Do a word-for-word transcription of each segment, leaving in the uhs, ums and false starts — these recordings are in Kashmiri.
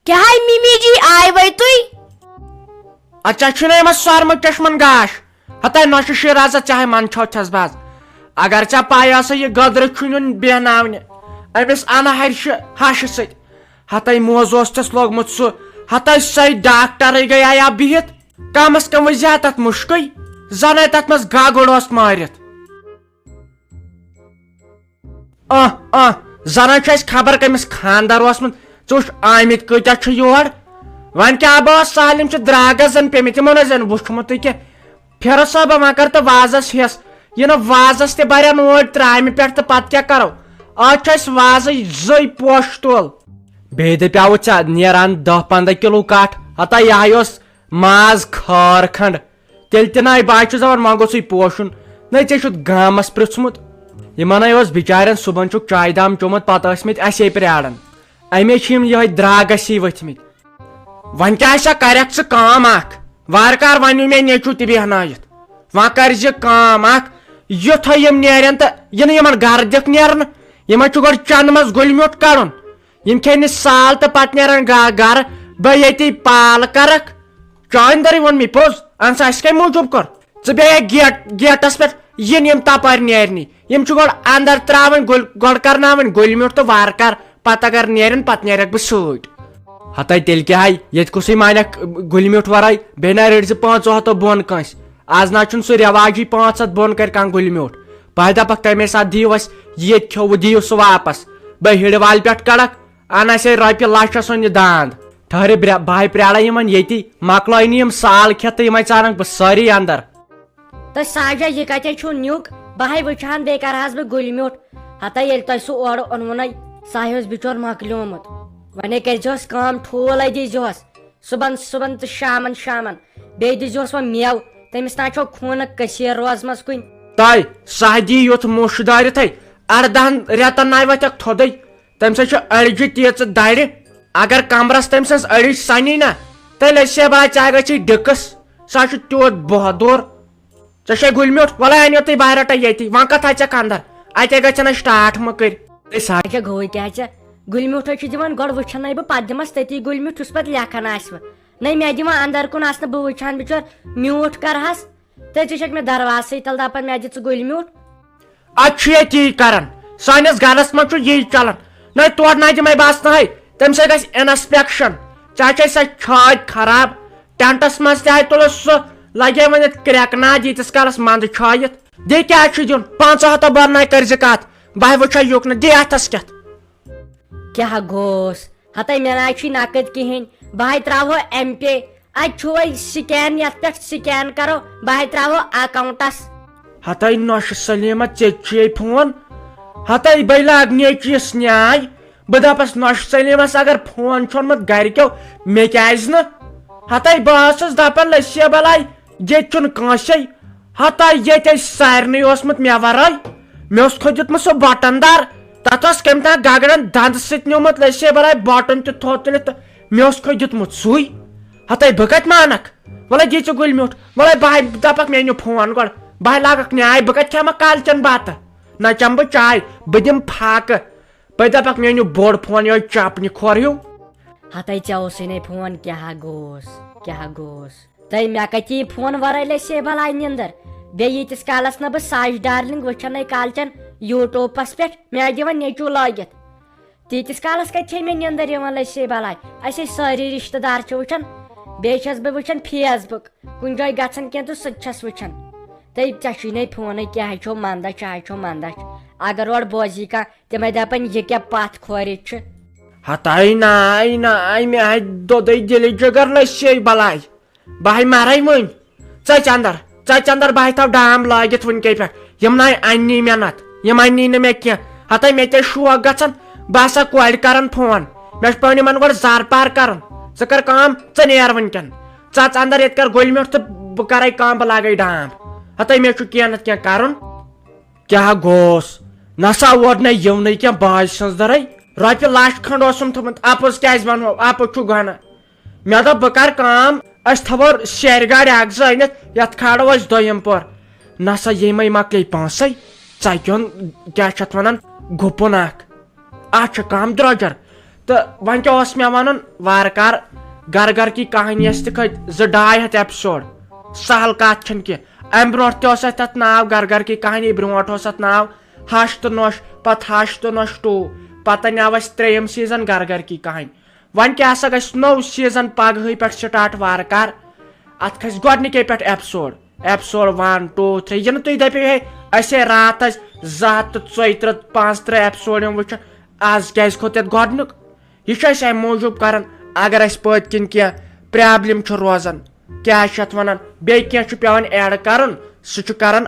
کیٛاہ ہاے مِمی جی، آیوَے تُہۍ؟ اَدٕ ژےٚ چھُے نہ یِمن سۄرمہٕ چشمن گاش؟ ہتاے نۄشہِ شیرازا، ژےٚ ہاے منٛدچھو چھس بہٕ آز۔ اگر ژےٚ پَے آسے یہِ گدرٕ چھُ نیُن بیہناونہِ أمِس انہٕ ہرشہِ ہشہِ سۭتۍ، ہتاے موزٕ اوس تس لوگمُت سُہ، ہتاے سۄے ڈاکٹرٕے گٔیایا بِہِتھ، کم از کم وٕچھزِ ہا تتھ مُشکٕے، زنے تتھ منٛز گگُر اوس مٲرِتھ۔ آہ، آہ، زنان چھُ اَسہِ خبر کٔمِس خانٛدر اوسمُت۔ ژٕ وٕچھ آمٕتۍ کۭتیٛاہ چھِ یور۔ وۄنۍ کیٛاہ بہٕ اوس سالِم چھِ درٛاگس زن پیٚمٕتۍ، یِمو نہٕ زن وُچھمُتٕے کینٛہہ۔ پھِرٕ سا بہٕ وۄنۍ کر تہٕ وازس ہٮ۪س۔ یہِ نہٕ وازس تہِ برن اوٹۍ ترامہِ پٮ۪ٹھ تہٕ پتہٕ کیٛاہ کرو؟ آز چھُ اَسہِ وازٕے زٕے پوشہٕ تُل۔ بیٚیہِ دپیاوُ ژےٚ نیران دہ پنٛداہ کِلوٗ کٹھ، ہتا یہِ ہا اوس ماز خٲر کھنٛڈ۔ تیٚلہِ تہِ نَے، بہٕ ہا چھُس دَپان، وۄنۍ گوٚژھُے پوشُن۔ نَے، ژےٚ چھُتھ گامَس پرٛژھمُت۔ یِمَن ہَے اوس بِچارٮ۪ن صُبحن چھُکھ چایہِ دام چوٚمُت، پَتہٕ ٲسۍمٕتۍ اَسے پرٛاران۔ اَمے چھِ یِم یِہوٚے درٛاگَس ہی ؤتھمٕتۍ۔ وۄنۍ کیٛاہ سا کَرٮ۪کھ ژٕ کٲم اَکھ؟ وارٕ کارٕ وَنیو مےٚ نیٚچوٗ تہِ بیٚہنٲیِتھ۔ وۄنۍ کَرِ زِ کٲم اَکھ، یُتھُے یِم نیرن تہٕ یِنہٕ یِمَن گَرٕ دِکھ نیرنہٕ۔ یِمَن چھُ گۄڈٕ چَنٛدٕ منٛز گُلۍ میوٗٹھ کَڑُن۔ یِم کھیٚنہِ سال تہٕ پتہٕ نیرن گا-، گرٕ۔ بہٕ ییٚتی پال کرکھ۔ چٲنۍ دٔرٕے ووٚن مےٚ پوٚز، اہن سا، اَسہِ کَمہِ موٗجوٗب کوٚر؟ ژٕ بیٚہہ گیٹ-، گیٹس پٮ۪ٹھ، یِن یِم تپٲرۍ نیرنی۔ یِم چھِ گۄڈٕ اندر ترٛاوٕنۍ گُلۍ، گۄڈٕ کرناوٕنۍ گُلۍ میوٗٹھ تہٕ وارٕ کارٕ، پتہٕ اگر نیرن، پتہٕ نیرکھ بہٕ سۭتۍ۔ ہتے تیٚلہِ کیٛاہ ہاے، ییٚتہِ کُسٕے مانکھ گُلۍ میوٗٹھ ورٲے؟ بیٚیہِ نہ رٔٹۍ زِ پانٛژو ہتو بۄن کٲنٛسہِ۔ از نہ چھُنہٕ سُہ رٮ۪واجی پانٛژھ ہتھ بۄن کَرِ کانٛہہ گُلۍ میوٗٹھ۔ بہٕ ہا دَپکھ، تَمے ساتہٕ دِیِو اَسہِ یہِ ییٚتہِ کھیوٚو، دِیِو سُہ واپس۔ بہٕ ہِڑِ والہِ پٮ۪ٹھ کَڑکھ، اَنَس ہے رۄپیہِ لَچھَس ہُنٛد یہِ داند۔ ٹھٔہرِ برٛ-، بہٕ ہاے پرٛارے یِمَن ییٚتی، مۄکلٲے نہٕ یِم سال کھٮ۪تھ تہٕ یِمَے ژانَکھ بہٕ سٲری اَندَر۔ تہٕ ساجا، یہِ کَتہِ چھُو نیُک؟ بہٕ ہاے وٕچھِ ہَن، بیٚیہِ کَرٕ ہَس بہٕ گُلۍ میوٗٹھ۔ ہَتا ییٚلہِ تۄہہِ سُہ اورٕ اوٚنوُنَے، سُہ ہاے اوس بِچور مۄکلیومُت۔ وۄنۍ کٔرۍزِہوس کٲم، ٹھوٗلَے دیٖزِہوس۔ صُبحن، صُبحن تہٕ شامن، شامن۔ بیٚیہِ دیٖزِہوس وۄنۍ مٮ۪و۔ تٔمِس نہ چھو خوٗنہٕ کٔسیٖر روزمَس کُنہِ۔ تۄہہِ سہدی یُتھ موٚش دٲرِتھٕے اَردَہَن رٮ۪تَن ناے وۄتھٮ۪کھ تھوٚدُے۔ تٔمۍ سۭتۍ چھُ أڑجہِ تیٖژٕ دَرِ۔ اگر کمرَس تٔمۍ سٕنٛز أڑِج سَنی نہ، تیٚلہِ ٲسۍ ہے بہٕ ژےٚ گٔژھی ڈِکٕس۔ سُہ ہا چھُ تیوٗت بۄہدُر۔ ژےٚ چھے گُلۍ میوٗٹھ؟ وَلہٕ اَنیو تُہۍ بہٕ رَٹَے ییٚتی۔ وۄنۍ کَتھ ہا ژےٚ کَندَر؟ اَتے گژھِ نہ start مہٕ کٔرۍ۔ اے سا-، اچھا، گوٚوُے کیٛاہ ژےٚ؟ گُلۍ میوٗٹھ حظ چھِ دِوان گۄڈٕ وٕچھَنَے بہٕ، پَتہٕ دِمَس تٔتی گُلۍ میوٗٹھ یُس پَتہٕ لیکھان آسِوٕ۔ نَے مےٚ دِوان اَندَر کُن اَژنہٕ، بہٕ وٕچھِ ہَن بِچور میوٗٹھ کَرہَس۔ تہٕ ژٕ چھَکھ مےٚ دروازسٕے تَل دَپان مےٚ دِ ژٕ گُلۍ میوٗٹھ۔ اَتھ چھُ ییٚتی کران۔ سٲنِس گرس منٛز چھُ یی چلان۔ نَے تورٕ نَے دِمَے بہٕ اَژنہٕ ہے۔ تَمہِ سۭتۍ گژھِ inspection۔ ژےٚ چھے سۄ چھٲتۍ خراب۔ ٹینٹس منٛز تہِ ہے تُلُس سُہ، لگے وۄنۍ یَتھ کرٛٮ۪کہٕ ناد ییٖتِس کالس منٛدٕ چھٲیِتھ۔ دِ کیٛاہ چھُ دیُن؟ پانٛژو ہَتو بۄن نَے کٔرۍ زِ کَتھ۔ بہٕ ہے وٕچھے یُک نہٕ، دِ اَتھس کٮ۪تھ۔ کیٛاہ گوٚوس؟ ہتے مےٚ نہ حظ چھُے نقد کِہیٖنۍ، بہٕ ہاے ترٛاوہو ایم پے۔ اَتہِ چھُ وۄنۍ scan، یَتھ پٮ۪ٹھ scan کَرو، بہٕ ہاے ترٛاوہو اکاونٹس۔ ہتے نۄشہِ سلیمہ، ژےٚ تہِ چھُے فون؟ ہتے بے لاگ نیچوِس نیاے۔ بہٕ دَپس نۄشہِ سلیمس اگر فون چھُ اوٚنمُت گرِکیو، مےٚ کیٛازِ نہٕ؟ ہتے بہٕ ٲسٕس دَپان لٔسیا بلاے، ییٚتہِ چھُنہٕ کٲنٛسے۔ ہتا ییٚتہِ ٲسۍ سارنٕے اوسمُت مےٚ ورٲے۔ مےٚ اوس کھوٚت دیُتمُت سُہ بٹن دار۔ تتھ اوس کٔمۍ تام گگرن دندٕ سۭتۍ نیومُت لٔسے بلاے بٹن تہِ تھوٚد تُلِتھ تہٕ مےٚ اوس کھوٚت دیُتمُت سُے۔ ہتے بہٕ کتہِ مانکھ؟ وَلے دی ژٕ گُلۍ میوٗٹھ۔ وَلے بہٕ ہاے دپکھ مےٚ أنِو فون گۄڈٕ۔ بہٕ ہاے لاگکھ نیاے، بہٕ کتہِ کھٮ۪مہٕ کالچن بتہٕ؟ نہ چٮ۪مہٕ بہٕ چاے، بہٕ دِمہٕ فاقہٕ۔ بہٕ دپکھ مےٚ أنِو بوٚڑ فون، یِہوٚے چپنہِ کھۄر ہیوٗ۔ ہتے ژےٚ اوسُے نے فون، کیٛاہ گوٚوس، کیٛاہ گوٚوس؟ تہٕ مےٚ کتہِ یی فون ورٲے لسے بلاے نِندٕر؟ بیٚیہِ ییٖتِس کالس نہٕ بہٕ ساجہِ ڈارلنگ وٕچھنے کالچن یوٗٹیوٗبس پٮ۪ٹھ، مےٚ دِوان نیٚچوٗ لٲگِتھ۔ تیٖتِس کالس کتہِ چھے مےٚ نِندٕر یِوان لسے بلاے؟ اسے سٲری رشتہٕ دار چھِ وٕچھان، بیٚیہِ چھس بہٕ وٕچھان فیس بُک، کُنہِ جایہِ گژھان کینٛہہ تہٕ سُہ تہِ چھس وٕچھان۔ تہٕ ژےٚ چھُے نے فونٕے، کیٛاہ چھو منٛدچھ، کیٛاہ چھو منٛدچھ؟ اگر اورٕ بوزی کانٛہہ، تِمے دپان یہِ کیٛاہ پتھ کھورِتھ چھُ۔ ہتاے ناے ناے، مےٚ ہاے دوٚدُے دِلہِ جگر لسے بلاے۔ بہٕ ہاے مرے وۄنۍ۔ ژٔچ اندر، ژٔچ اندر، بہٕ ہاے تھاو ڈام لٲگِتھ وٕنکے پٮ۪ٹھ۔ یِم ناے اَننی مےٚ نتہٕ، یِم اَننی نہٕ مےٚ کینٛہہ۔ ہتاے مےٚ تہِ شوق گژھان، بہٕ ہسا کورِ کران فون۔ مےٚ چھُ پیوان یِمن گۄڈٕ زر پار کرُن۔ ژٕ کر کٲم، ژٕ نیر وٕنکٮ۪ن۔ ژٕ اژ اندر، ییٚتہِ کر گُلۍ میوٗٹھ تہٕ بہٕ کرے کٲم، بہٕ لاگے ڈام۔ ہتاے مےٚ چھُ کینٛہہ نتہٕ کینٛہہ کرُن۔ کیٛاہ گوٚوس؟ نسا ووت نہ یِونٕے کینٛہہ باجہِ سٕنٛز دٔرٕے۔ رۄپیہِ لچھ کھنٛڈ اوسُم تھوٚمُت، اپُز کیٛازِ ونہو؟ اپُز چھُ گۄناہ۔ مےٚ دوٚپ، بہٕ کر کٲم، أسۍ تھاوو سیرِ گاڑِ اکھ زٕ أنِتھ، یتھ کھالو أسۍ دوٚیِم پور۔ نسا ییٚمے مۄکلے پونٛسے، ژکیُن کیٛاہ چھِ اتھ ونان، گُپُن اکھ۔ اتھ چھِ کم درٛۄجر۔ تہٕ وۄنۍ کیٛاہ اوس مےٚ وَنُن؟ وارٕ کارٕ گَرٕ گَرٕ کی کہانی ٲسۍ تہِ کھٔتۍ زٕ ڈاے ہَتھ ایپیسوڈ، سہل کَتھ چھَنہٕ کینٛہہ۔ اَمہِ برونٛٹھ تہِ اوس اَسہِ تَتھ ناو گَرٕ گَرٕ کی کہانی، برونٛٹھ اوس اَتھ ناو ہَش تہٕ نۄش، پَتہٕ ہَش تہٕ نۄش ٹوٗ، پَتہٕ اَنیٛاو اَسہِ ترٛیٚیِم سیٖزن گَرٕ گَرٕ کی کہانی۔ وۄنۍ کیٛاہ سا گژھِ نوٚو سیٖزن پگہٕے پٮ۪ٹھ سٹارٹ وارٕ کارٕ۔ اَتھ کھسہِ گۄڈٕنِکے پٮ۪ٹھ ایپیسوڈ، ایپیسوڈ ون، ٹوٗ، تھری۔ یہِ نہٕ تُہۍ دٔپِو، ہے، أسۍ ہے راتس زٕ ہتھ تہٕ ژۄیہِ ترٕٛہ، پانٛژھ ترٕٛہ ایپیسوڈ یِم وٕچھان، از کیٛازِ کھوٚت یَتھ گۄڈٕنیُک؟ یہِ چھُ أسۍ امہِ موٗجوٗب کران، اگر اسہِ پٔتۍ کِنۍ کینٛہہ پرابلم چھُ روزان، کیٛاہ چھِ اتھ ونان، بیٚیہِ کینٛہہ چھُ پٮ۪وان ایڈ کرُن، سُہ چھُ کران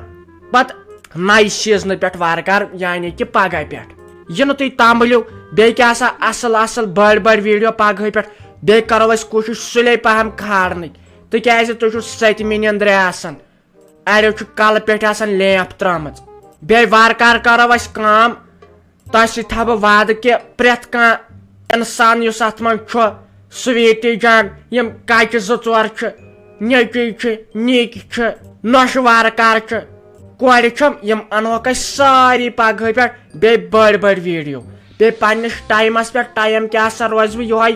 پتہٕ نَیہِ سیٖزنہٕ پٮ۪ٹھ وارٕ کارٕ، یعنی کہِ پگاہ پٮ۪ٹھ۔ یہِ نہٕ تُہۍ تامبٕلِو، بیٚیہِ کیٛاہ سا اصل اصل بٔڑۍ بٔڑۍ ویڈیو پگہٕے پٮ۪ٹھ، بیٚیہِ کرو أسۍ کوٗشش سُلے پہم کھالنٕکۍ، تِکیٛازِ تُہۍ چھِو سٔتمہِ نیٚندرِ آسان، اڑیو چھُ کلہٕ پٮ۪ٹھ آسان لیمپ ترٲمٕژ۔ بیٚیہِ وارٕ کارٕ کرو أسۍ کٲم، تۄہہِ سۭتۍ تھاوٕ بہٕ وعدٕ کہِ پرٛٮ۪تھ کانٛہہ انسان یُس اتھ منٛز چھُ، سویٖٹی جان، یِم کچہِ زٕ ژور چھِ، نیٚچوٗ چھِ، نِکۍ چھِ، نۄشہِ وارٕ کارٕ چھِ، کورِ چھَم، یِم انہوکھ أسۍ سٲری پگہٕے پٮ۪ٹھ، بیٚیہِ بٔڑۍ بٔڑۍ ویڈیو، بیٚیہِ پننِس ٹایمس پٮ۪ٹھ۔ ٹایم کیٛاہ سا روزِ وۄنۍ یِہوٚے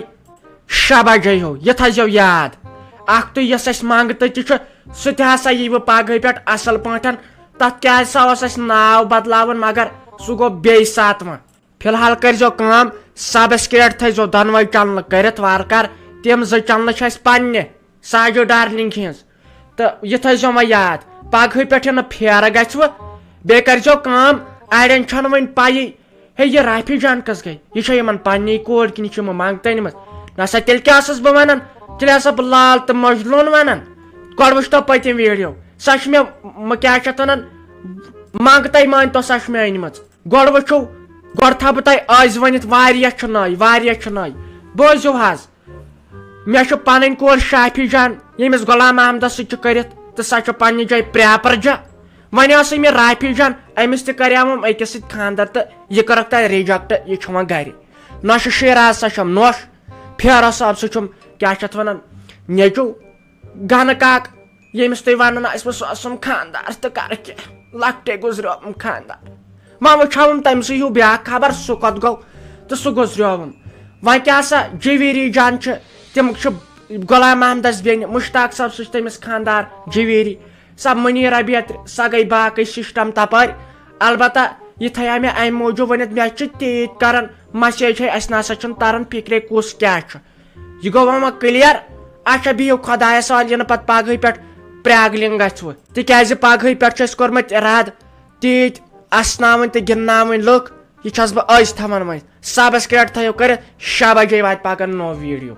شےٚ بجے ہیوٗ، یہِ تھٲیزیو یاد۔ اکھ تُہۍ یۄس اَسہِ منٛگتہٕ تہِ چھُ، سُہ تہِ ہسا یی وۄنۍ پگہٕے پٮ۪ٹھ اصل پٲٹھۍ۔ تتھ کیٛاہ سا اوس اَسہِ ناو بدلاوُن، مگر سُہ گوٚو بیٚیہِ ساتہٕ وۄنۍ۔ فی الحال کٔرۍزیو کٲم، سبسکرایب تھٲیزیو دۄنوَے چینلہٕ کٔرِتھ وارٕ کارٕ۔ تِم زٕ چینلہٕ چھِ اَسہِ پننہِ ساجو ڈارلنگ ہِنٛز۔ تہٕ یہِ تھٲیزیو وۄنۍ یاد، پگہٕے پٮ۪ٹھ یہِ نہٕ پھیرٕ گژھِ وۄنۍ۔ بیٚیہِ کٔرۍزیو کٲم، اڑٮ۪ن چھَنہٕ وۄنۍ پَیی، ہے، یہِ رافی جان کٔس گٔے؟ یہِ چھا یِمن پننی کورِ کِنہٕ یہِ چھِ یِمو منٛگتہٕ أنمٕژ؟ نہ سا، تیٚلہِ کیٛاہ ٲسٕس بہٕ وَنان؟ تیٚلہِ ہسا بہٕ لال تہٕ مجنون وَنان۔ گۄڈٕ وٕچھتو پٔتِم ویڈیو، سۄ چھِ مےٚ، م-، کیٛاہ چھِ اَتھ وَنان، منٛگتَے مٲنۍتو سۄ چھِ مےٚ أنمٕژ۔ گۄڈٕ وٕچھِو، گۄڈٕ تھاوٕ بہٕ تۄہہِ أزۍ ؤنِتھ، واریاہ چھِ نٔے، واریاہ چھِ نٔے۔ بوٗزِو حظ، مےٚ چھُ پنٕنۍ کورِ شافی جان، ییٚمِس غلام محمدس سۭتۍ چھُ کٔرِتھ، تہٕ سۄ چھِ پننہِ جایہِ پرٛاپر جا۔ وۄنۍ ٲسٕے مےٚ رافی جان، أمِس تہِ کریاوُم أکِس سۭتۍ خانٛدر تہٕ یہِ کٔرٕکھ تۄہہِ reject، یہِ چھُ وۄنۍ گرِ۔ نۄشہِ شیراز سا چھَم نۄش، پھیرو صٲب سُہ چھُم، کیٛاہ چھِ اَتھ وَنان، نیٚچوٗ۔ گنہٕ کاک، ییٚمِس تُہۍ وَنان ٲسِوٕ سُہ اوسُم خانٛدار تہٕ کَرٕ کیٛاہ، لۄکٹے گُزریوم خانٛدار۔ وۄنۍ وٕچھاوُم تٔمۍ سٕے ہیوٗ بیٛاکھ خبر، سُہ کوٚت گوٚو تہٕ سُہ گُزریوم۔ وۄنۍ کیٛاہ سا جویری جان چھِ، تِم چھِ غلام محمدس بیٚنہِ، مشتاق صٲب سُہ چھُ تٔمِس خانٛدار جویری۔ سۄ منیٖرہ بیترِ، سۄ گٔے باقٕے system تپٲرۍ۔ البتہ یہِ تھایو مےٚ امہِ موٗجوٗب ؤنِتھ، مےٚ چھِ تیٖتۍ کران message، ہے، اسہِ نسا چھُنہٕ تران فکرے کُس کیٛاہ چھُ۔ یہِ گوٚو وۄنۍ clear۔ اچھا، بِہِو خۄدایس حوالہٕ، یِنہٕ پتہٕ پگہٕے پٮ۪ٹھ پرٛاگلِنگ گژھِ وۄنۍ، تِکیٛازِ پگہٕے پٮ۪ٹھ چھُ اسہِ کوٚرمُت ارادٕ تیٖتۍ اسناوٕنۍ تہٕ گِنٛدناوٕنۍ لُکھ۔ یہِ چھَس بہٕ أزۍ تھاوان وۄنۍ۔ Subscribe تھٲیِو کٔرِتھ، شےٚ بجے واتہِ پگاہ نوٚو ویڈیو۔